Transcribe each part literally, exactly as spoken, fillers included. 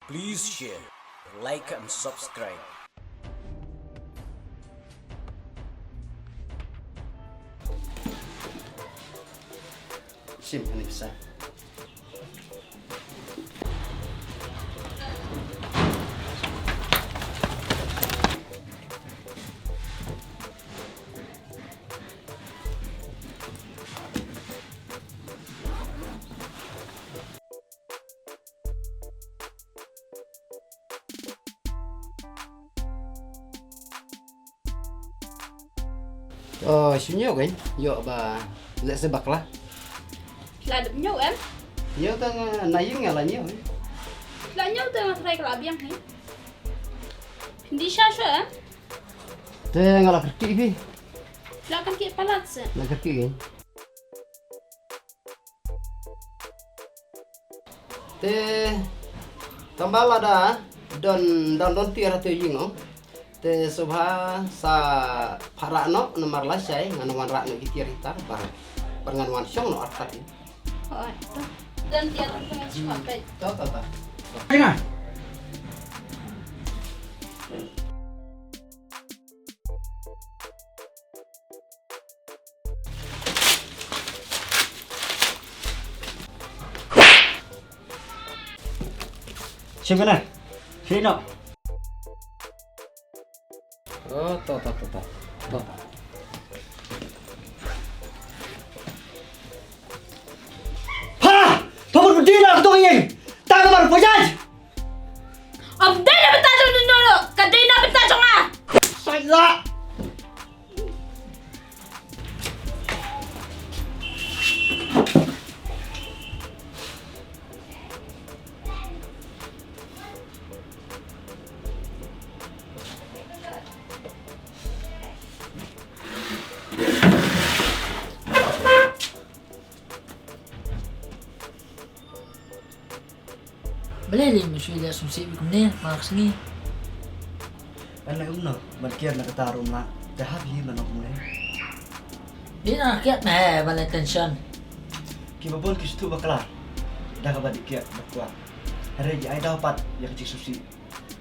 Please share, like and subscribe. Shim, ani pisa. Oh, shu ñiew kein, ïoh ba leh se bakla. La dep ñiew em? Ñiew tang, eh, na ïing nga la ñiew, eh. La ñiew tang nga trai ka la biang, eh. Phin di sha sha, eh? Te nga la kyrkieh phi. La kyrkieh palat se. La kyrkieh kein. Te tang ba lada don, don, don tiar ha te ïing, oh. Te sngewbha sa phah rah noh namar lashai ngan wanrah noh ki tiar hitar bar, bar ngan wan shong noh artat hi. Oh, to. Don tiar, to, to, to. Tengah. Sing kena. Sing no. Oh, to, to, to, to. To. Ha! To pun bedin lah tu yang. Tak kemar pojaj. Om dei na bynta jong nino, ka dei na bynta jong nga. Sai la. Balei lei me shu ïa sngewsih kumne, ma ka sngi. Ban leh kumno, ban kiar na kata ruh ym lah, te hap hi ban long kumne. Dei na kiar me, ban leh tension. Kiba bun ki sngewthuh bakla da kaba dei kiar ba kwah. Hynrei ki ai daw pat ïa ka jingsngewsih.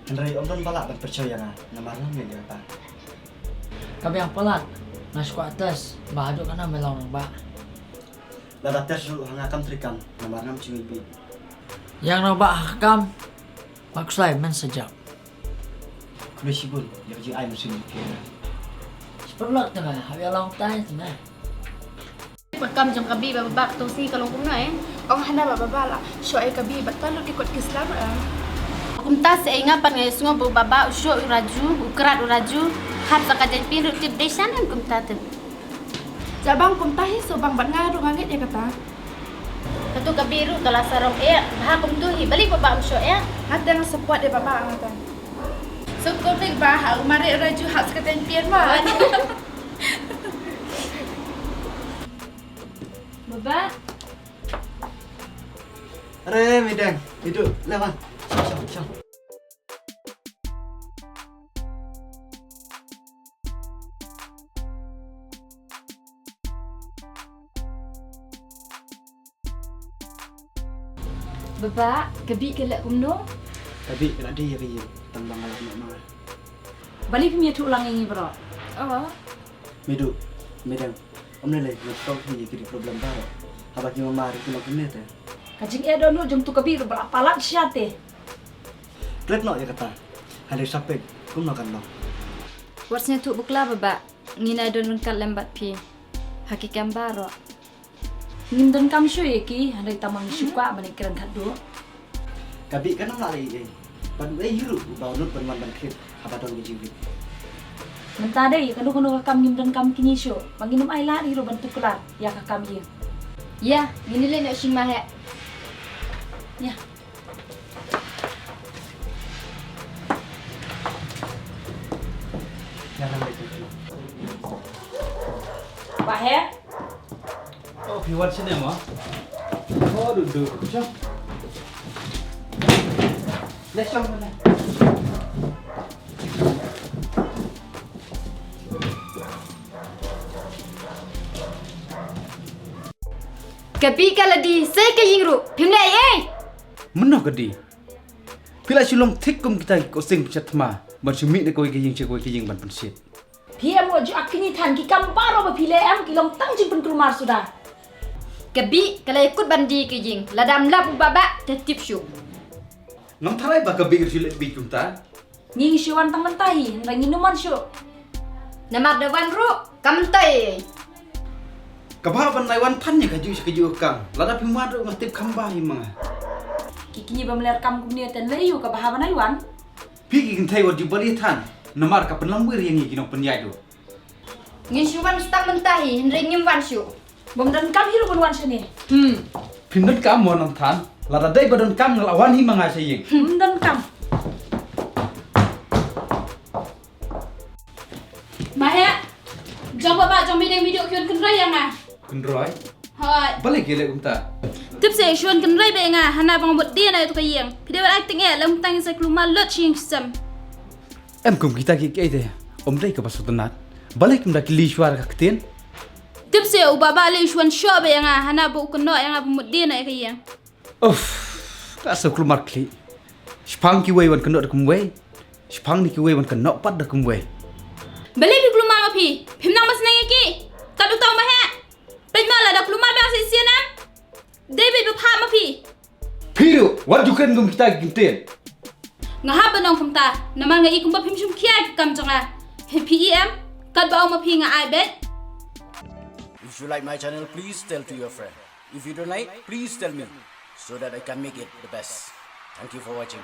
Hynrei ym don ba lah ban pyrshah ïa nga, namar ngam ngeit ïa kata. Ka biang palat, nga shu kwah test ba haduh katno me long rangbah. Lada test ruh ha nga kam treikam, namar ngam ju ngeit beit. Ïa nga rangbah ha ka kam, ba khuslai men sa jop. Khublei shibun ïa ka jingai mynsiem jong phi. Shi paralok te me, hap ïa long tai te me. Ka kam jong ka Bih bad Babah katto ka sngi ka long kumno eh? Ong hana ba Babah la shoh ïa ka Bih bad ka lut ki kot ki sla ruh em. Kumta sa ei nga pat nga ïohsngew ba u Babah u shoh u Raju, u krat u Raju, hap sa ka Jaiñpin ruh, tip dei sha ne em kumta te. Jabang kumta hi, so bang bad nga ruh nga ngeit ïa kata. Katu ka Bih ruh ka la sarong eh, bha kumtu hi, balei Babah um shoh eh? Nga te nga support ïa Babah nga te. So kumne ba ha u mareh u Raju hap sa ka Jaiñpin ba. Babah. Are, Midang, iduh, leh wan. Shong, shong, shong. Babah, ka Bih ka leh kumno? Ka Bih ka la dei ïa ka ïing, tang ba nga la ïoh ma. Balei phim ïathuh lang ïa ngi baroh? Oh. Miduh, Midang, ym lei lei, nga sngewthuh ïa ki problem baroh. Haba ki mama ri ki long kumne te. Ka jingeh dohnud jong tu ka Bih ruh ba la palat sha te. Klet noh ïa kata. Hynrei sa peit kumno kan long. Wat sngewthuh bakla Babah, ngi nai don ryngkat lem bad phi ha ki kem baroh. Ngim donkam shuh ïa ki, hynrei tang ba ngi shu kwah ban ïakren khatduh. Ka Bih kan ym lah leh ei ei. Bad uei hi ruh uba nud ban wan ban thied haba don ka jingwit. Mynta dei kano kano ka kam ngim donkam kine shuh, ba ngin ym ailad hi ruh ban tuklar ïa ka kam ïing. Ïa, ngin ïaleit noh shyngma heh. Ïa. Bah Heh. Oh, phi wan shane mo? Oh, duk duk. Shong. Leh shong mana? Ka Bih ka la die, sa ka ïing ruh phim leh ei ei. Mynno ka die? Phi la shu long thik kum kita ki kosing pynshit thma ban shu mih na kawei ka ïing sha kawei ka ïing ban pynshit. Phi em wat ju ak kñi than, ki kam baroh ba phi leh em ki long tang jingpynkulmar suda. Ka Bih ka la ïakut ban die ka ïing, lada ym lap u Bah Bah te tip shuh. Ngam tharai ba ka Bih ka shu leh bit kumta. Ngi ngi shu wan tang mynta hi, hynrei ngin ym wan shuh. Namar da wan ruh kam tei. Ka Bah ban ai wan than ïa kajuh sha kajuh ka kam. Lada phim wan ruh nga tip kham bha hi ma nga. Ki kñi bym leh kam kumne te leh aïu ka Bah ban ai wan. Phi ki kynthei wat ju bali than. Namar ka pynlong wir ïa ngi ki nongpynïaid ruh. Ngin shu wan stad mynta hi, hynrei ngim wan shuh. Bym donkam hi ruh ban wan shane. Hmm. Phim donkam mo Nongthan. Lada dei ba donkam nga la wan hi ma nga sha ïing. Bym donkam. Ma heh. Jong Bah Bah jong mideng miduh ki wan kynroi ïa nga. Kynroi? Hooid. Balei ki leh kumta? Tip seh shu wan kynroi bad nga hana ba nga mut die na ïa tu ka ïing. Phi dei ban ai tyngeh lem tang sa kulmar lut sha ïing sha sem. Em kum kita ki kiei te. Ym dei kaba sngewtynnat. Balei kim da ki leit shuwa ka ktien. Tip seh u Bah Bah leit shu wan shoh bad ïa nga hana ba u kynnoh ïa nga ba mut die na ïa ka ïing. Uff, ka sa kulmar khlieh. Shiphang kiwei wan kynnoh da kumwei. Shiphang ni kiwei wan kynnoh pat da kumwei. Balei phi kulmar ma phi? Phim nang ba sneng ïa ki. Kat uta u ma heh. Peit ma lada kulmar ba shisien em. Dei beit ba phah ma phi. Phi ruh wat ju kren kum kita ki ktien. Nga hap ban ong kumta namar nga i kumba phim shym khia ki kam jong nga. Phi i em? Katba ong ma phi nga ai beit. If you like my channel, please tell to your friend. If you don't like, please tell me so that I can make it the best. Thank you for watching.